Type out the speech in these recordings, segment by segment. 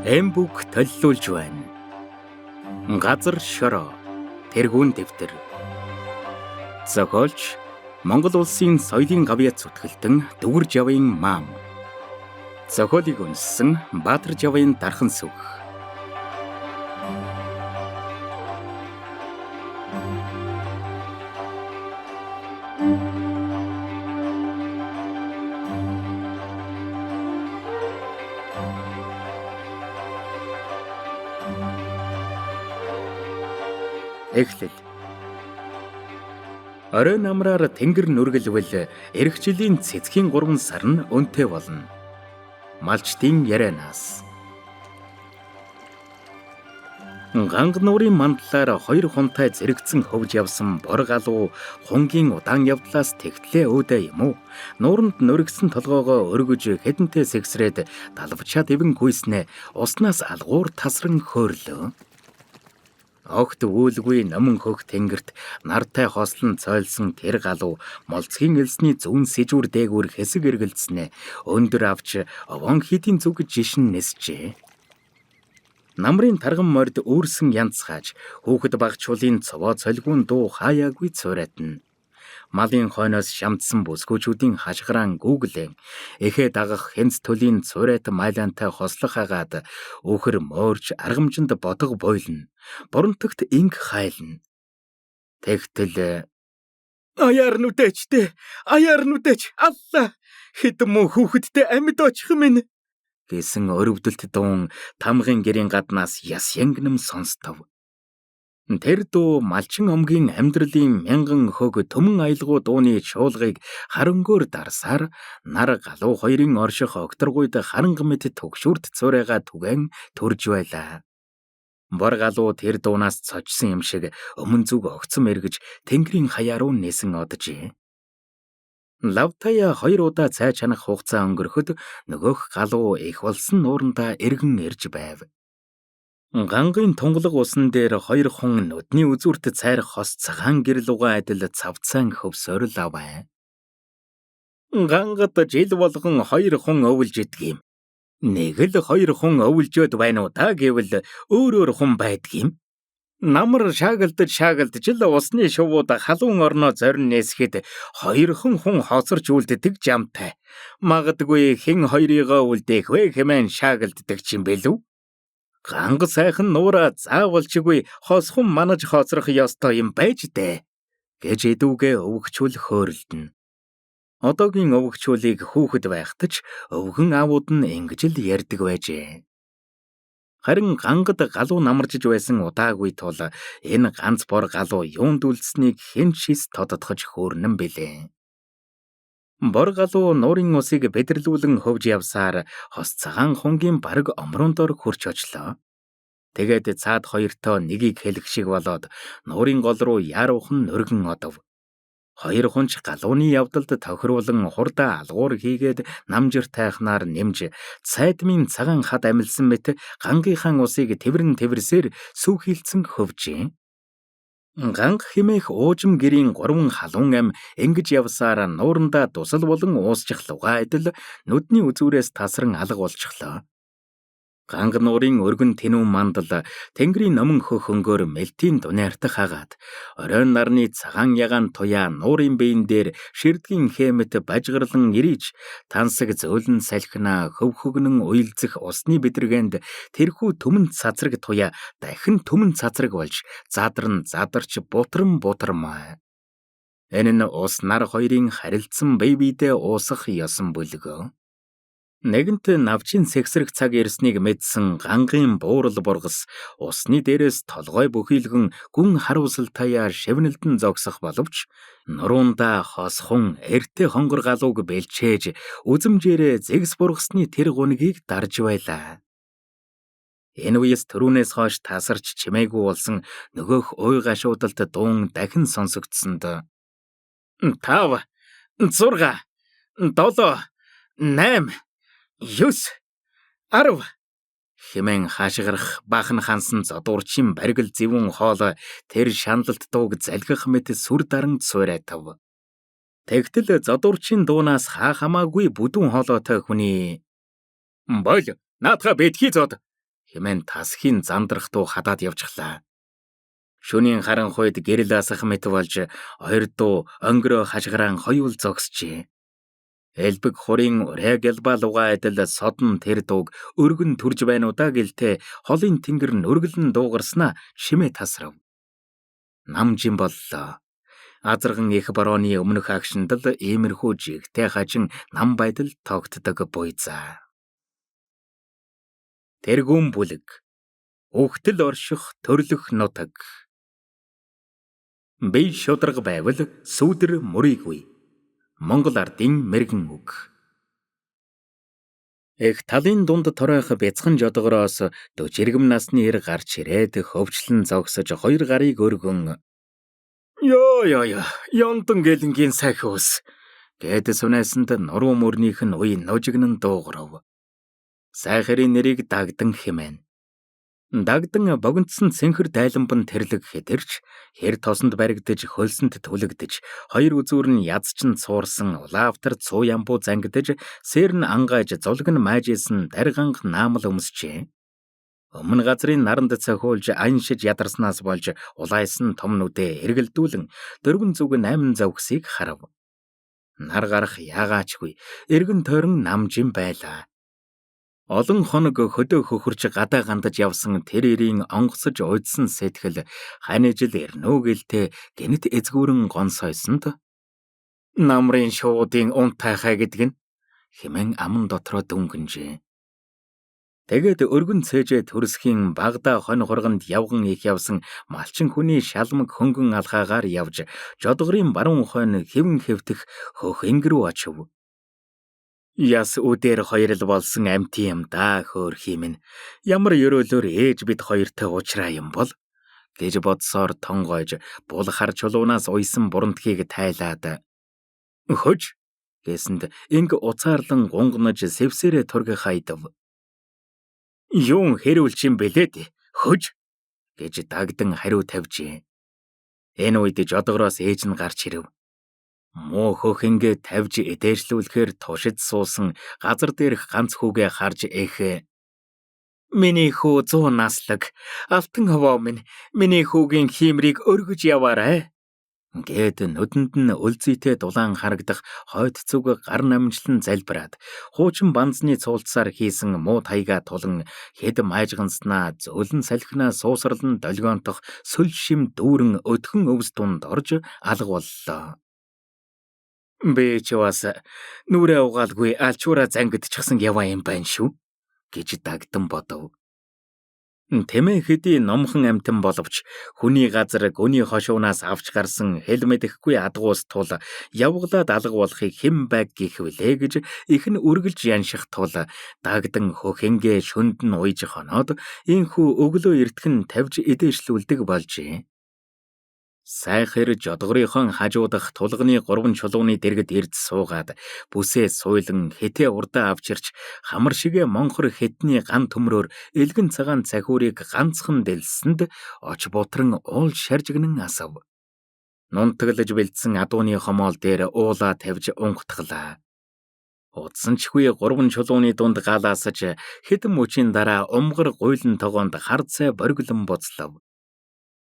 Эмбүк төллүүлж байна. Газар шороо. Тэргүүн дэвтэр. Зохиолч Монгол улсын соёлын гавьяат зүтгэлтэн Дүгэр Жавын маам. Зохиолыг уншсан Баатар Жавын дархан сүх. Эхлэл. Оройн намраар тэнгэр нүргэлвэл эх жилийн цэцгийн 3 сар нь өнтэй болно. Малчдын ярианаас. Ганг нуурын мандлаар хоёр хунтай зэрэгцэн хөвж явсан бор галуу хунгийн удаан явдлаас тэгтлээ өөдөө юм уу? Нууранд нүргсэн толгоогоо өргөж хэдэнтэй сэгсрээд далавчаад ивэн гүйснэ уснаас алгуур тасран хөөрлөө. Огт үүлгүй номон хөх тэнгэрт нартай хослон цойлсон тэр галуу молцгийн элсний зүүн сэжүүр дээгүүр хэсэг эргэлдснэ өндөр авч овон хитийн зүг жишин нисжээ. Намрын тарган морд үүрсэн янз хааж хүүхэд багчуулын цовоо цолгуун дуу хаяагүй цууратна. Малын хойноос шамдсан бүсгүүчүүдийн хашгираан гүглэн эхээ дагах хэнц төлийн цуурайт майлантай хослох агаад өөхөр мөөрч аргамжинд ботго бойлно. Буронтогт инг хайлна. Тэгтэл аяар нүдэчтэй аяар нүдэч алла хэд муу хүүхэдтэй амьд очих минь гэсэн өрөвдөлт дуун тамгын гэрийн гаднаас яс янгнам сонстов. Тэр дуу малчин омгийн амьдралын мянган хөг төмөн аялгау дууны чуулгыг харангаар дарсаар нар галуу хоёрын орших огторгуйд харанга мэт түгшүүрт цуурайгаа түгэн төрж байлаа. Бор галуу тэр дуунаас цочсон юм шиг өмнө зүг огцом эргэж тэнгэрийн хаяа руу нисэн оджээ. Лавтая хоёр удаа цай чанах хугацаа өнгөрөхөд нөгөөх галуу их болсон нуурандаа эргэн ирж байв. Гангийн тунгалаг усан дээр хоёр хүн нүдний үзүүрт цайрах хос цагаан гэрлугаа адил цавцаан хөвсөрл аваа. Гангад жил болгон хоёр хүн өвлж идэг юм. Нэг л хоёр хүн өвлжөөд байна уу та гэвэл өөр өөр хүн байдаг юм. Намар шаагалдаж шаагалдаж л усны шувууд халуун орноо зорин нээсгэд хоёрхан хүн хоцорч үлддэг жамтай. Магадгүй хэн хоёрыгоо үлдээх вэ хэмээн шаагалддаг ч юм бэлүү. Ганга сайхан нуураа заавалчгүй хосхон манаж хоцрох ёстой юм байж дээ гэж эдүүгээ өвгчүүл хөөрөлдөнө. Одоогийн өвгчүүлийг хүүхэд байхад ч өвгөн аавууд нь ингэж л ярьдаг байжээ. Харин гангад галуу намаржиж байсан удаагүй тул энэ ганц бор галуу юунд үлдсэнийг хэн шис тодотгож хөөрнөн билээ. Бор галуу нуурын усыг бэдэрлүүлэн хөвж явсаар хос цагаан хунгийн бараг омрон дор хурч очлоо. Тэгээд цаад хоёртоо нэгийг хэлэх шиг болоод нуурын гол руу яаруухан нүргэн одов. Хоёр хунч галууны явдалд тохируулан хурдаа алгуур хийгээд намжир тайхнаар нэмж цайдмын цагаан хад амилсан мэт гангийнхаа усыг тэврэн тэвэрсээр сүүхийлцэн хөвжээ. Ганг химээх уужим гэрийн гурван халуун ам ингэж явсаар нуурандаа дусал болон уусчих лугаа адил нүдний үзүүрээс тасран алга болчихлоо. Ганг нуурын өргөн тэнүүн мандал тэнгэрийн номон хөх хөнгөөр мэлтийн дунаарт хагаад оройн нарны цагаан ягаан туяа нуурын биен дээр ширдгийн хэмэт бажгарлан ириж тансаг зөөлөн салхинаа хөв хөгнөн уйлзэх усны бэдэргэнд тэрхүү түмэн цацраг туяа дахин түмэн цацраг болж задран задарч бутран бутармаа. Энэ нь ус нар хоёрын харилцсан бие биедээ уусах ёсон бүлгөө. Нэгэнт навчийн сэгсрэх цаг ирснийг мэдсэн гангийн буурал бургас усны дээрээс толгой бүхийлгэн гүн харуулсалтаяа шивнэлдэн зогсох боловч нурундаа хосхон эртээ хонгор галууг бэлчээж үзэмжээрээ зэгс бургасны тэр гунигийг дарж байлаа. Энэ үеэс түрүүнээс хойш тасарч чимээгүй болсон нөгөөх уй гашуудалд дуун дахин сонсогдсонд 5 6 7 8 9 10 хэмээн хашгирах баахан хансан зодуурчин баргил зэвүүн хоол тэр шаналлт дууг залгих мэт сүр даран цуурайтав. Тэгтэл зодуурчийн дуунаас хаа хамаагүй бүдүүн хоолойтой хүний "Боль, наадхаа бэтгий зод" хэмээн тасхийн зандрах дуу хадаад явжглаа. Шөнийн харанхуйд гэрэл асах мэт болж хоёр дуу онгироо хашгираан хоёул зогсжээ. Элбэг хурын урай гялбал угаа адил содон тэр дууг өргөн төрж байна уу да гэлтэй холын тэнгэр нь өргөлн дуугарснаа чимээ тасрав. Намжин боллоо. Азарган их борооны өмнөх агшинд л иймэрхүү жигтэй хажин нам байдал тогтдог буйзаа. Тэргүүн бүлэг. Үхтэл орших төрлөх нутаг. Бие шударга байвал сүүдэр мөрийгүй. Монгол ардын мэргэн үг. Эх талын дунд торойх бяцхан жодгороос 40 иргэм насны эр гарч ирээд хөвчлэн зогсож хоёр гарыг өргөн "Ёо ёо ёо, Ёнтон гэлэнгийн сахи ус" гээд сүнээсэнд нуруу мөрнийх нь уй нужигнан дуугарав. Сайхарын нэрийг Дагдан хэмээн. Дагдан богинтсон цэнхэр дайланбан тэрлэг хэтэрч, хэр тосонд баригдаж, хөлсөнд түлэгдэж, хоёр үзүүр нь язчин цуурсан улаавтар цуу ямбуу зангидаж, сэр нь ангааж, зулг нь майжсэн дарганх наамал өмсчээ. Өмнө газрын наранд цохиулж аншиж ядарснаас болж улайсан том нүдээ эргэлдүүлэн 408 зовгсыг харав. Нар гарах яагаачгүй эргэн тойрон намжин байлаа. Олон хоног хөдөө хөхөрч гадаа гандаж явсан тэр эрийн онгоцож уйдсан сэтгэл хань жил эрнөө гэлтэй гэнэт эзгүүрэн гонсойсонд намрын шуудын унтайхай гэдэг нь хэмээн аман дотроо дүнгэнжээ. Тэгээд өргөн цээжээ төрсхийн багада хонь хурганд явган их явсан малчин хүний шалмаг хөнгөн алхаагаар явж жодгорын баруун хойно хэвэн хэвтэх хөх ингэр рүү очив. Яс үдээр хоёрл болсон амти юм да хөөх юм. Ямар ерөөлөөр ээж бид хоёртой уучраа юм бол гэж бодсоор тонгойж бул хар чулуунаас уйсан бурундхийг тайлаад хөж гэсэнд инг уцаарлан гунгнаж сэвсэрээ тургих хайдав. Юун хэрүүлч юм бэлээ дээ хөж гэж Дагдан хариу тавьжээ. Энэ үед жодгороос ээж нь гарч ирэв. Муу хөхингээ тавьж эдээшлүүлэхээр тушид суусан газар дээрх ганц хүүгээ харж эхэ. Миний хүү 100 наслаг, алтан ховоо минь, миний хүүгийн хиймрийг өргөж яваарай гээд нүдэнд нь өлзийтэй дулаан харагдах хойд зүг гар намжлан залбираад хуучин банзны цуулцсаар хийсэн муу таяга тулан хэд майжганснаа зөөлөн салхинаа суусарлан долгионтох сөл шим дүүрэн өдгөн өвс дунд орж алга боллоо. Би ч бас нүрээ угаалгүй алчуураа зангидчихсан яваа юм байна шүү гэж Дагдан бодов. Тэмээ хэдий номхон амтан боловч хүний газар гүний хошуунаас авч гарсан хэл мэдэхгүй адгуус тул явглаад алга болохыг хэн байг гих вүлээ гэж их нь үргэлж янших тул Дагдан хөхингээ шүнд нь уйж хоноод инхүү өглөө эртхэн тавьж эдээшлүүлдэг болжээ. Сайхэр жодгорынхон хажуудах тулганы гурван чулууны дэргэд ирд суугаад бүсээ суйлан хэтээ урдаа авчирч хамар шигэ монхор хэтний ган төмрөөр элгэн цагаан цахиурыг ганцхан дэлсэнд оч бутран уул шаржигнан асав. Нунтаглаж бэлдсэн адууны хомоол дээр уулаа тавьж унхтглаа. Удсан чгүй гурван чулууны дунд галаасаж хэдэн мөчийн дараа умгар гуйлан тогоонд хар цай бориглон буцлав.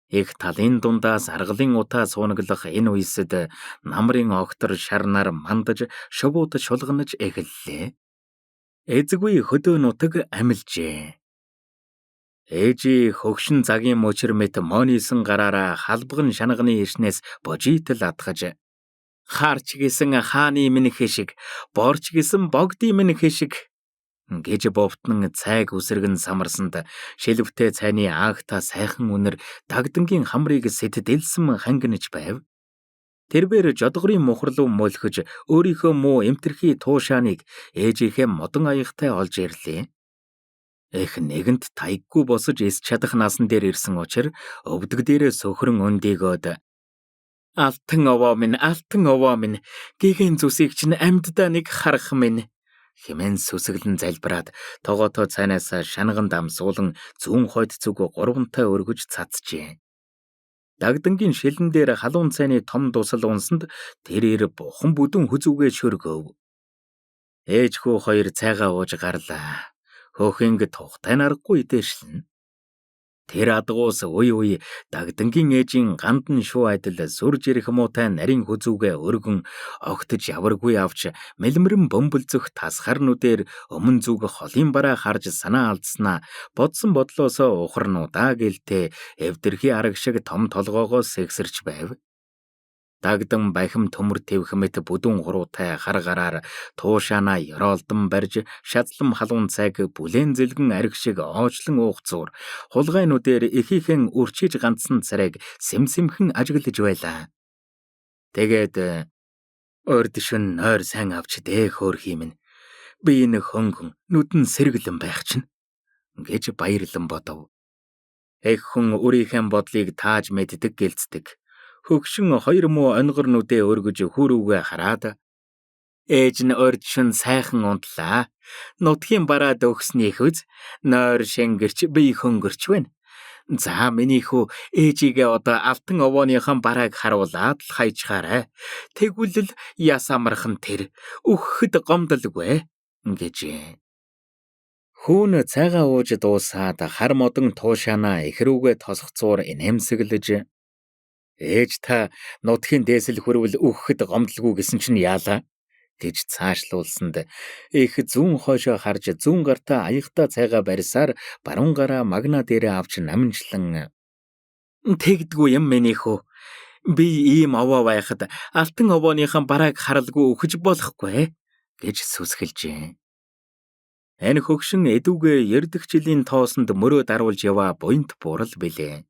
Их талын дундаас аргалын утаа суунаглах энэ үесэд намрын огтор шарнаар мандаж шувууд шулганаж эхэллээ. Эзгүй хөдөө нутаг амилжээ. Ээжи хөгшин цагийн мөчр мэт монисон гараараа халбган шанагны иршнээс божитл атгаж харч гисэн хааны минь хишиг, борч гисэн богдын минь хишиг гэж бовтнан цайг үсрэгэн самарсанд шилвтэй цайны аагта сайхан үнэр Дагдангийн хамрыг сэтдэлсэн хангинаж байв. Тэрбээр жодгорын мухарлуу мөлхөж өөрийнхөө муу эмтэрхий туушааныг ээжийнхээ модон аягтай олж ирлээ. Эх нэгэнт таяггүй босож эс чадах насан дээр ирсэн учир өвдөг дээрээ сөхрөн өндийгөөд алтан овоо минь, алтан овоо минь, гэгэн зүсийг чинь амьддаа нэг харах минь хэмээн сүсэглэн залбираад тогоотоо цайнаас шанаган дамсуулан зүүн хойд зүг гурвантай өргөж цацжээ. Дагдангийн шилэн дээр халуун цайны том дусал унсанд тэрээр бухан бүдүүн хүзүүгээ шөргөв. Ээж хүү хоёр цайгаа ууж гарлаа. Хөөхинг тухтай нарахгүй дээшлэнэ. Тэр адгуус үе үе Дагдангийн ээжийн гандан шуу адил сүрж ирэх муутай нарийн хүзүүгээ өргөн огтж яваргүй авч мэлмэрэн бөмбөлзөх тасхар нүдээр өмнө зүг холын бараа харж санаа алдснаа бодсон бодлоосоо ухарнуудаа гэлтэй эвдэрхий арга шиг том толгоогоо сэгсэрч байв. Дагдан бахим төмөр тэвх мэт бүдүүн хуруутай хар гараар туушаанаа ёроолдон барьж шазлан халуун цайг бүлээн зэлгэн арх шиг оочлон уух зуур хулгай нүдээр эхийнхэн үрчиж гандсан царайг сэмсэмхэн ажиглаж байлаа. Тэгээд урд шөн нойр сайн авч дээ хөөх юм. Би энэ хөнгөн нүдэн сэргэлэн байх чинь гэж баярлан бодов. Эх хүн өөрийнхөө бодлыг тааж мэддэг гэлцдэг. Хөгшин хоёр муу онгор нүдээ өргөж хүүрүүгээ хараад ээж нь урд шөн сайхан унтлаа. Нутгийн бараад өгснийх үз нойр шингэрч бие хөнгөрч байна. За миний хүү ээжигээ одоо алтан овооныхон барааг харуулад л хайчхаарай. Тэгвэл л яс амархан тэр үхэхэд гомдолгүй гэжээ. Хүүн цайгаа ууж дуусаад хар модон туушаанаа их рүүгээ тосох зуур инээмсэглэж ээж та нутгийн дээсэл хөрвөл үхэхэд гомдлгүй гэсэн чинь яалаа гэж цаашлуулсанд их зүүн хойшоо харж зүүн гартаа аягтай цайгаа барьсаар баруун гараа магна дээрээ авч намжлан тэгдэггүй юм миний хөө, би ийм овоо байхад алтан овооныхон барааг харалгүй үхэж болохгүй гэж сүсгэлжээ. Энэ хөгшин эдүүгээ ярдэх жилийн тоосонд мөрөө даруулж яваа буянт буурал билээ.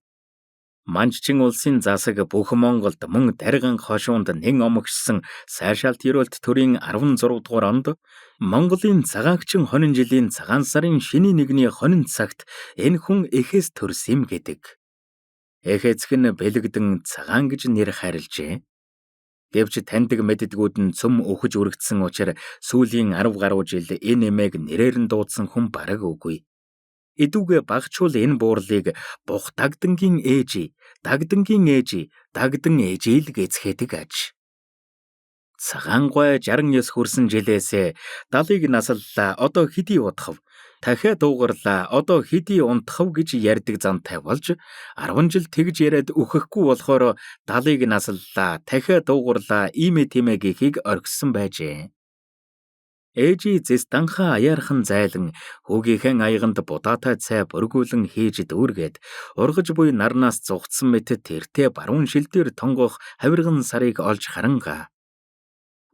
Манжчин улсын засаг бүх Монголд мөн Дарган хошуунд нэн омогшсон сайшаалт ерөөлт төрийн 16 дугаар онд Монголын цагаагчин хонин жилийн цагаан сарын шинийн нэгний хонин цагт энэ хүн эхээс төрсөн юм гэдэг. Эх эцэг нь бэлэгдэн цагаан гэж нэр хайрлжээ. Гэвч таньдаг мэддгүүд нь цөм өөхөж үрэгдсэн учраас сүүлийн 10 гаруй жил энэ эмээг нэрээр нь дуудсан хүн бараг үгүй. Эдүүгээ багчуул энэ буурлыг бух дагдангийн ээж, дагдангийн ээж, дагдан ээж л гэцгээдэг аж. Цагаан гуай 69 хүрсэн жилээсээ 70-ыг насаллаа одоо хэдий удахв, дахиад дуугарлаа одоо хэдий унтахв гэж ярьдаг зантай болж 10 жил тэгж яриад үхэхгүй болохоор 70-ыг насаллаа дахиад дуугарлаа иймээ тимээ гэхийг орхисон байжээ. Ээжий зэс данхаа аяархан зайлан хүүгийнхэн аяганд будаатай цай бүргүүлэн хийж дүүргээд ургаж буй нарнаас зугтсан мэт тэртээ баруун шил дээр тонгох хавирган сарыг олж харангаа.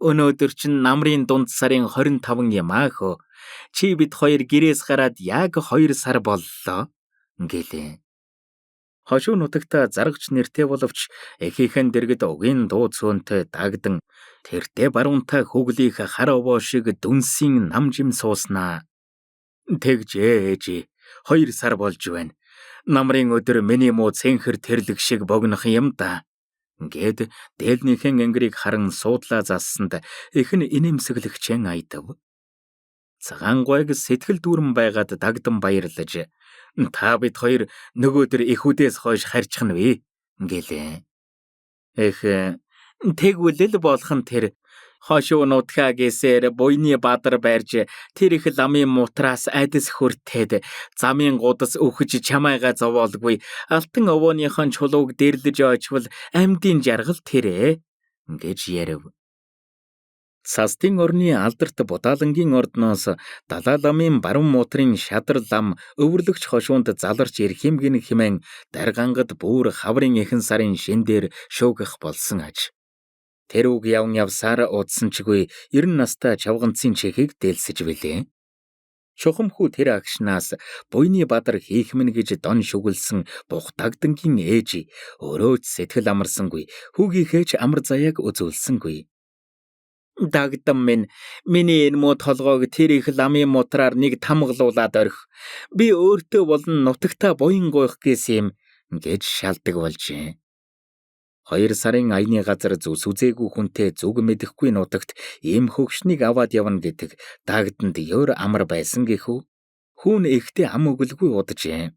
Өнөөдөр чинь намрын дунд сарын 25 юм аа хөө. Чи бид хоёр гэрээс гараад яг 2 сар боллоо гэлээ. Хошуу нутагта заргач нэртэй боловч эхийнхэн дэргэд угийн дуу цөөнтэй дагдан тэртээ баруунтай хөглийнх хар овоо шиг дүнсийн намжим сууснаа. Тэгж ээжээ 2 сар болж байна. Намрын өдөр миний муу цэнхэр тэрлэг шиг богинохон юм да. Гээд дээлнийхэн ангирыг харан суудлаа зассанд их нь инээмсэглэгчэн айдав. Цагаан гуайг сэтгэл дүүрэн байгаад дагдан баярлаж та бид хоёр нөгөөдөр эхүүдээс хойш харьчих нь вэ гэлээ. Эх тэгвэл л болох нь тэр хошуу нутгаа гэсээр буйны бадар барьж тэр их ламын мутраас айдас хүртээд замын гудас үхэж чамайгаа зовоолгүй алтан овооныхон чулууг дэрлэж очвол амьдын жаргал тэрэ гэж ярив. Цастын орны алдарт Будаалангийн ордноос Далай ламын баруун муутрын шадар лам өвөрлөгч хошуунд заларч ирэх юм гин хэмээн Даргангад бүр хаврын эхэн сарын шин дээр шөөгөх болсон аж. Тэр үг явн явсаар удсан чгүй 90 настай чавганцын чихийг дээлсэж билээ. Чухамхүү тэр агшнаас буйны бадар хийх минь гэж дон шүглсэн бух дагдангийн ээж өөрөө ч сэтгэл амарсангүй хүүгийнхээ ч амар заяаг үзүүлсэнгүй. Дагдан минь миний энэ муу толгойг тэр их ламын мутраар нэг тамгалуулад орхи. Би өөртөө болон нутагтаа буян гуйх гэсэн юм гэж шалдаг болжээ. 2 сарын аяны газар зүс үзээгүй хүнтэй зүг мэдэхгүй нутагт ийм хөгшнийг аваад явна гэдэг дагданд ёр амар байсан гэхүү. Хүүн ихтэй ам өглгүй уджээ.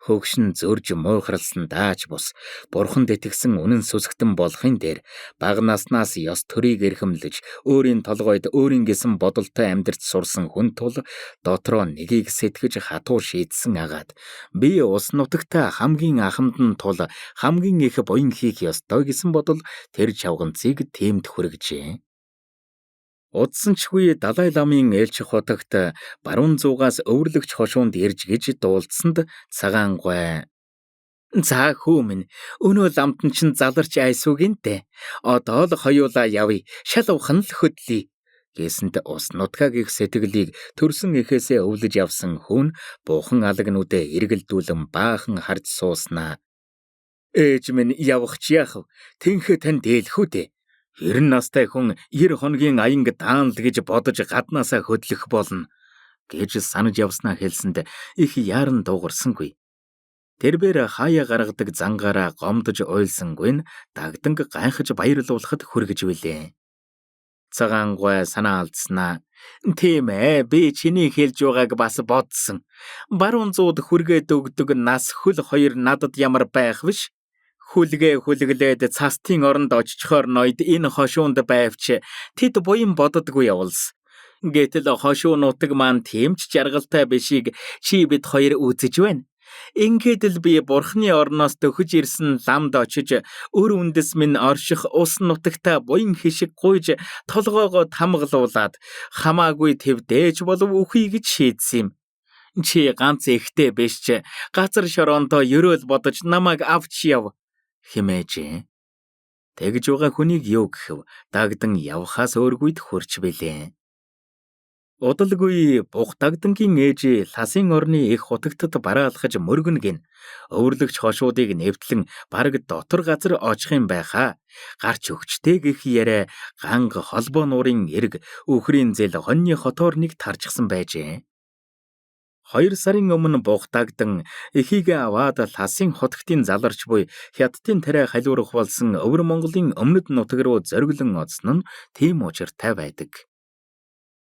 Хөгшин зөрж муухралсан даач бус бурханд итгэсэн үнэн сүсгтэн болохын дээр бага наснаас ёс төрийг эрхэмлэж өөрийн толгойд өөрийн гэсэн бодолтой амьдарч сурсан хүн тул дотроо нэгийг сэтгэж хатуу шийдсэн агаад би ус нутагта хамгийн ахамд нь тул хамгийн их буян хийх ёстой гэсэн бодол тэр чавганцыг тиймд хүргэжээ. Удсан чгүй Далай ламын ээлж хотогт баруун зуугаас өвөрлөгч хошуунд ирж гэж дуулдсанд цагаан гуай. За хүү минь, өнөө ламтан чинь заларч айсуу гинтэ. Одоо л хоёулаа явъя. Шал ухан л хөдлөе. Гэсэнд ус нутгаа гих сэтгэлийг төрсөн эхээсээ өвлөж явсан хүн буухан алагнуудаа эргэлдүүлэн баахан харж сууснаа. Ээж минь явах ч яах вэ? Тэнхээ тань дээлэх үү дээ. 90 настай хүн 90 хоногийн аянг даанал гэж бодож гаднаасаа хөдлөх болно гэж санаж явснаа хэлсэнд их яаран дуугарсангүй. Тэрбээр хаяа гаргадаг зангаараа гомдож уйлсангүй нь дагданг гайхаж баярлуулахад хүргэж билээ. Цагаан гуай санаа алдснаа. Тийм би чиний хэлж байгааг бас бодсон. Баруун зууд хүргээд өгдөг нас хөл хоёр надад ямар байх биш. Хүлгээ хүлгэлээд цастын оронд очичхоор ноёд энэ хошуунд байвч тэд буян боддоггүй явуулс. Гэтэл хошуу нутаг маань тийм ч жаргалтай бишийг чи бид хоёр үзэж байна. Ингээд л би бурхны орноос дөхөж ирсэн ламд очиж өр үндэс минь орших ус нутагта буян хишиг гуйж толгоогоо тамгалуулад хамаагүй твдээж болов үхье гэж шийдсэн юм. Чи ганц ихтэй биш ч газар шороондоо ерөөл бодож намайг авч яв хэмээжээ. Тэгж байгаа хүнийг юу гэхэв? Дагдан явхаас өөргүйд хурч билээ. Удалгүй бух дагдангийн ээж ласын орны их хутагтад бараалхаж мөргөн гин. Өвөрлөгч хошуудыг нэвтлэн бараг дотор газар очих юм байхаа. Гарч өгчтэй гэх яриа ганг холбоо нуурын эрг үхрийн зэл хоньны хотоорныг таржсан байжээ. 2 сарын өмнө бугтагдан эхийгээ аваад ласын хотгтын заларч буй хятадын тариа халиурах болсон өвөр Монголын өмнөд нутаг руу зориглон оцсон нь тийм учиртай байдаг.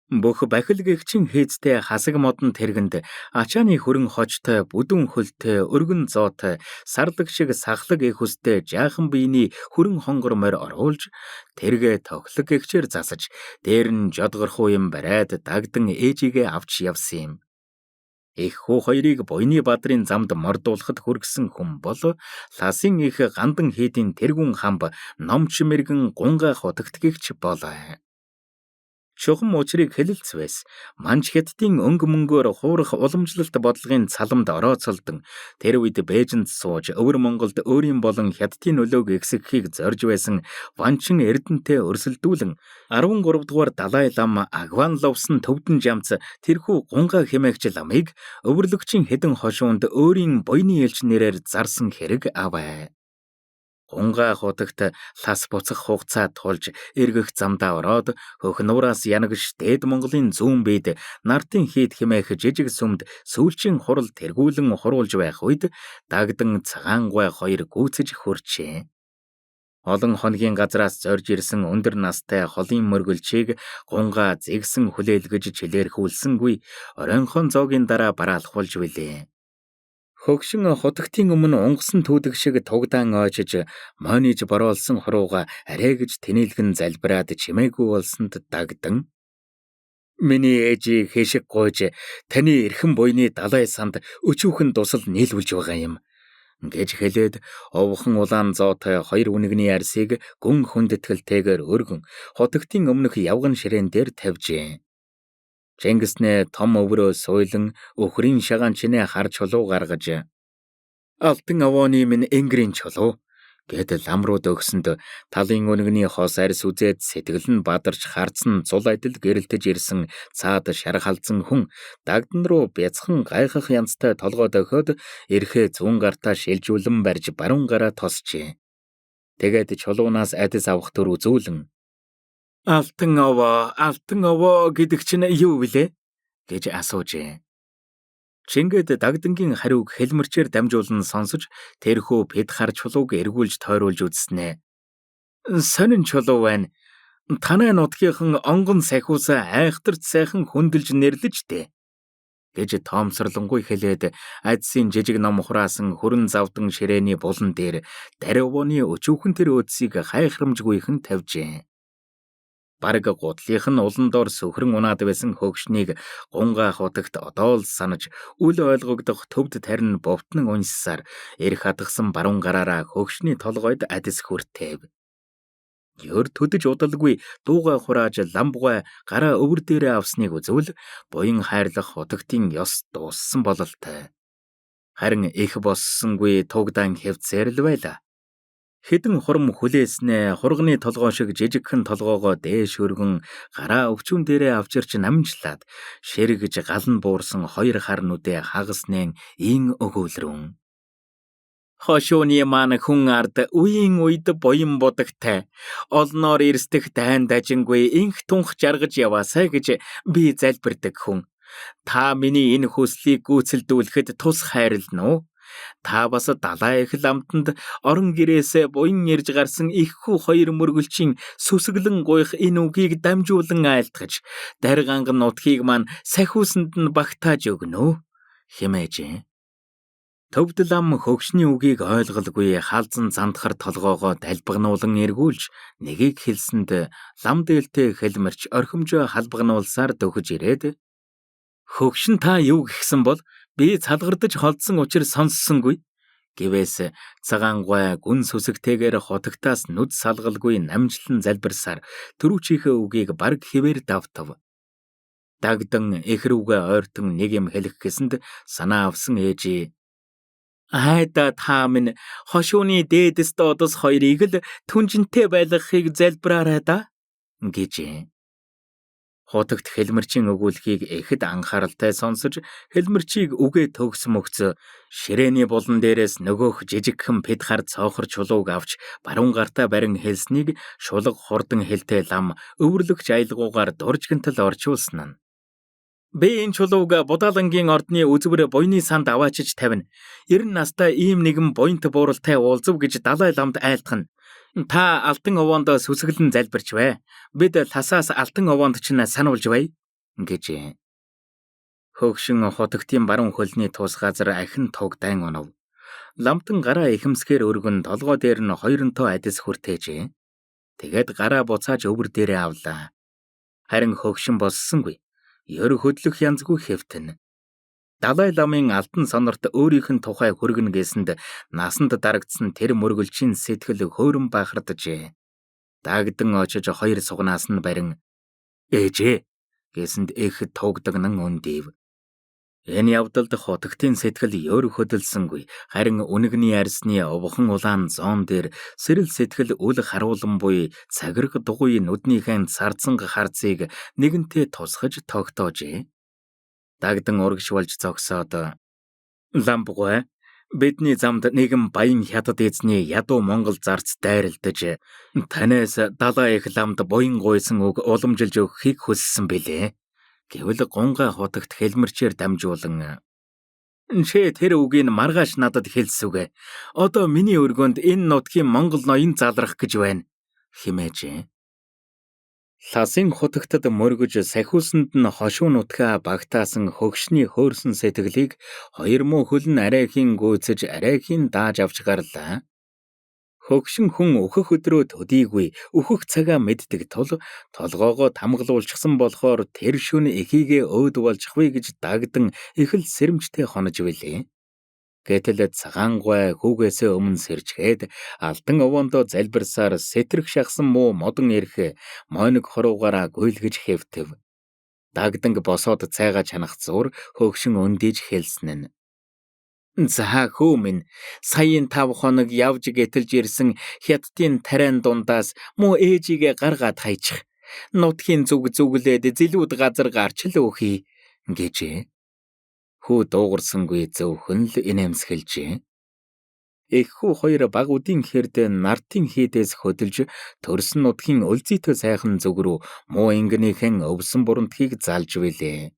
Бүх бахил гэгчин хээцтэй хасаг модон тэргэнд ачааны хөрөн хочтой бүдүүн хөлтэй өргөн зоотой сарлаг шиг сахлаг эх хүстэй жаахан биений хөрөн хонгор морь оруулж тэргээ тохилог гэгчээр засаж дээр нь жодгорхуу юм бариад дагдан ээжигээ авч явсан юм. Эх хүү хоёрыг буйны бадрын замд мордуулахад хүргэсэн хүн бол ласын их гандан хийдийн тэргүүн хамб номч мэргэн гунга хутагт гэгч болоо. Чухам учрыг хэлэлцвэс манж хятадын өнгө мөнгөөр хуурах уламжлалт бодлогын цаламд орооцолдон тэр үед Бээжинд сууж өвөр Монголд өөрийн болон хятадын нөлөөг ихсгэхийг зорж байсан Ванчин Эрдэнэтэй өрсөлдүүлэн 13 дугаар Далай лам Агван ловсон төвдөн жамц тэрхүү гунга хэмээгч ламыг өвөрлөгчийн хэдэн хошуунд өөрийн буйны элч нэрээр зарсан хэрэг аваа. Гунга хутагт лас буцах хугацаа тулж эргэх замдаа ороод хөх нуураас янагш дээд Монголын зүүн биед нартын хийд хэмээх жижиг сүмд сүүлчийн хурал тэргүүлэн хуруулж байх үед дагдан цагаан гуай хоёр гүйцэж хөрчээ. Олон хоногийн газраас зорж ирсэн өндөр настай холын мөргөлчийг гунга зэгсэн хүлээлгэж чилээрхүүлсэнгүй оройнхон зоогийн дараа бараалхуулж билээ. Хөгшин хутагтын өмнө унгасан түүдэг шиг тугдаан ойжиж мониж бороолсон хурууга арай гэж тэнэлгэн залбираад чимээгүй болсонд дагдан миний ээжийг хэшиг гуйж таны эрхэм буйны далай санд өчүүхэн дусал нийлүүлж байгаа юм гэж хэлээд овхон улаан зоотой хоёр үнэгний арсыг гүн хүндэтгэлтэйгээр өргөн хутагтын өмнөх явган ширээн дээр тавьжээ. Чингиснээ том өврөө суйлан өхрийн шагаан чинээ хар чулуу гаргаж алтан авооны минь энгэрийн чулуу гэд лам руу дөгсөнд талын үнэгний хос арьс үзээд сэтгэл нь бадарч харцсан цул адил гэрэлтэж ирсэн цаад шархалзан хүн дагдан руу бяцхан гайхах янзтай толгой дохиод эрхээ зүүн гартаа шилжүүлэн барьж баруун гараа тосчээ. Тэгээд чулуунаас адис авах төр үзүүлэн алтан овоо, алтан овоо гэдэг чинь юу вүлээ гэж асуужээ. Чингэд дагдангийн хариуг хэлмэрчээр дамжуулан сонсож тэрхүү пед хар чулууг эргүүлж тойруулж үзснэ. Сонин чулуу байна. Танай нутгийнхан онгон сахиусаа айхтарч сайхан хөндлөж нэрлэж дээ. гэж тоомсорлонгүй хэлээд айдсын жижиг ном хураасан хөрөн завдан ширээний булан дээр даривооны өчүүхэн тэр өөдсийг хайхрамжгүйхэн тавьжээ. Бараг гутлынх нь улан доор сөхрөн унаад байсан хөгшнийг гунгаа хутагт одоо л санаж үл ойлгогдох төвд тарин бовтнон уншсаар эрх хатгсан баруун гараараа хөгшний толгойд адис хүртээв. Ер төдөж удалгүй дууга хурааж ламбгай гараа өвөр дээрээ авсныг үзвэл буян хайрлах хутагтын ёс дууссан бололтой. Харин их боссонгүй тугдаан хэвцээр л байла. Хэдэн хурам хүлээснээ хурганы толгой шиг жижигхэн толгоогоо дээш өргөн гараа өвчүүн дээрээ авчирч намжлаад ширгэж гал нь буурсан хоёр хар нүдээ хагас нээн ийн өгөөлрөн. Хошууны маань хүн ард үеийн үед буян будагтай олноор эрсдэх дайн дажингүй инх тунх жаргаж яваасай гэж би залбирдаг хүн. Та миний энэ хүслийг гүйцэлдүүлэхэд тус хайрлана уу? Та бас далай их ламтанд орон гэрээсээ буян ирж гарсан их хүү хоёр мөргөлчийн сүсгэлэн гуйх энэ үгийг дамжуулан айлтгаж даргаанга нутгийг маань сахиусанд нь багтааж өгнө үү хэмээжээ. Төвд лам хөгшний үгийг ойлголгүй халзан зандхар толгоогоо далбагнуулан эргүүлж нэгийг хэлсэнд лам дээлтэй хэлмэрч орхимжоо халбагнуулсаар дөхөж ирээд хөгшин та юу гисэн бол би цалгардаж холдсон учир сонссонгүй гэвээс цагаан гуай гүн сүсэгтэйгээр хотогтаас нүд салгалгүй намжлан залбирсаар түрүүчийнхээ үгийг бараг хэвээр давтав. Дагдан эх рүүгээ ойртон нэг юм хэлэх гэсэнд санаа авсан ээжээ айда та минь хошууны дээдэс додос хоёрыг л түнжинтэй байлгахыг залбираарай да гэжээ. Хутагт хэлмэрчийн өгүүлэхийг ихэд анхааралтай сонсож хэлмэрчийг үгээ төгс мөгц ширээний булан дээрээс нөгөөх жижигхэн пэд хар цоохор чулууг авч баруун гартаа барин хэлснийг шулга хурдан хэлтэй лам өвөрлөгч аялгуугаар дуржигнтал орчуулсан нь. Би энэ чулууг Будаалангийн ордны үзбэр буйны санд аваачиж тавина. 90 настай ийм нэгэн буянт бууралтай уулзав гэж Далай ламд айлтгана. Та алтан овоонд сүсгэлэн залбирч бай. Бид ласаас алтан овоонд чинь сануулж бай гэжээ. Хөгшин хотогтын баруун хөлний тус газар ахин тугдаан унав. Ламтан гараа ихэмсгээр өргөн толгой дээр нь хоёрынтоо адис хүртээжээ. Тэгээд гараа буцааж өвөр дээрээ авлаа. Харин хөгшин боссонгүй. Ер хөдлөх янзгүй хэвтэн. Далай ламын алтан сонорт өөрийнх нь тухай хүргэнэ гэсэнд насанд дарагдсан тэр мөргөлчийн сэтгэл хөөрөн бахарджээ. Дагдан очиж хоёр сугнаас нь барин ээжээ гэсэнд их тугдагнан өндөв. Энэ явдалд хотогтын сэтгэл ер хөдөлсөнгүй. Харин үнэгний арьсны овхон улаан зоон дээр сэрэл сэтгэл үл харуулан буй цагираг дугуй нүднийхэн царцанга харцыг нэгэнтээ тусгаж тогтоожээ. Дагдан урагш болж зогсоод ламбгой бидний замд нэгэн баян хятад эзний ядуу монгол зарц дайралдаж танаас далай их ламд буян гуйсан үг уламжилж өгөхийг хүссэн билээ. Гэвэл гунгаа хутагт хэлмэрчээр дамжуулан "Шээ тэр үгийг маргааш надад хэлсүгэ. Одоо миний өргөөнд энэ нутгийн монгол ноён залрах гэж байна" хэмээжээ. Ласын хутагтад мөргөж сахиусанд нь хошуу нутгаа багтаасан хөгшний хөөрсөн сэтгэлийг хоёр муу хөл нь арайхийн гүйцэж арайхийн дааж авч гарлаа. Хөгшин хүн өөхөх өдрөө төдийгүй өөхөх цагаа мэддэг тул толгоогоо тамгалуулчихсан болохоор тэр шөнө эхийгээ өөд болчихвээ гэж дагдан их л сэрэмжтэй хонож билээ. Гэтэл цагаан гуай хүүгээсээ өмнө сэрчгээд алтан овоондоо залбирсаар сэтрэх шахсан муу модон эрх мойног хоруугаараа гуйлгэж хэвтэв. Дагданг босоод цайгаа чанах зуур хөгшин өндийж хэлсэн нь. За хөө минь саяын 5 хоног явж гэтэлж ирсэн хятадын тариан дундаас муу ээжигээ гаргаад хайчих. Нутгийн зүг зүглээд зэлүүд газар гарч л өөхий гэжээ. Хүү дуугарсангүй зөвхөн л инээмсэглэжээ. Эх хүү хоёр баг үдийн хэрд нартын хийдээс хөдөлж төрсөн нутгийн өлзийтэй сайхан зүг рүү муу ингэнийхэн өвсөн бурамтхийг залж билээ.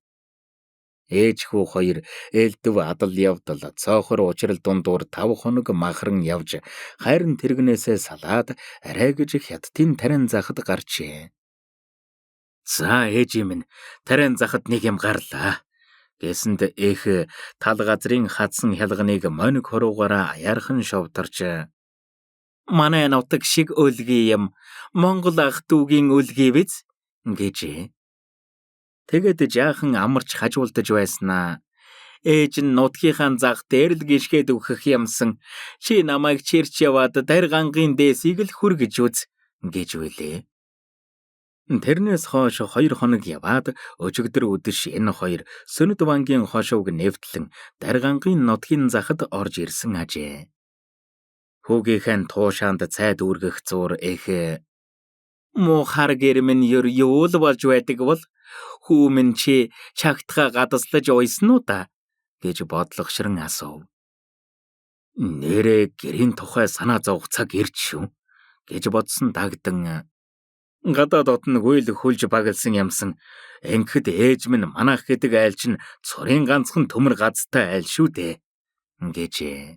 Ээж хүү хоёр ээлдэв адал явдал цоохор учрал дундуур 5 хоног махран явж хайрын тэрэгнээсээ салаад арай гэж хятадын тариан захад гарчээ. За ээжийн минь тариан захад нэг юм гарлаа. Гэсэнд эх тал газрын хадсан хялганыг мониг хуруугаараа аяархан шовтарч "Манай нутаг шиг өлгий юм. Монгол ах дүүгийн өлгий биз?" гэжээ. Тэгээд жаахан амарч хажуулдаж байснаа ээж нь нутгийнхаа зах дээр л гიშгээд өгөх юмсан. Чи намайг чирч яваад даргангийн дээсийг л хүргэж үз гэж билээ. Тэрнээс хойш 2 хоног яваад өчигдөр үдэш энэ хоёр Сөнөд вангийн хошууг нэвтлэн Даргангийн нутгийн захад орж ирсэн ажээ. Хүүгийнхэн туушаанд цай дүүргэх зуур эх муухар гэр минь ер юу л болж байдаг бол хүү минь чи чагтгаа гадаслаж уйсан уу да гэж бодлогошрон асуув. Нэрээ гэрийн тухай санаа зовох цаг ирж шүү гэж бодсон дагдан гадаа дотн гүйл хөлж баглсан юмсан. Ингэхэд ээж минь манайх гэдэг айл чинь цорын ганцхан төмөр газтай айл шүү дээ гэжээ.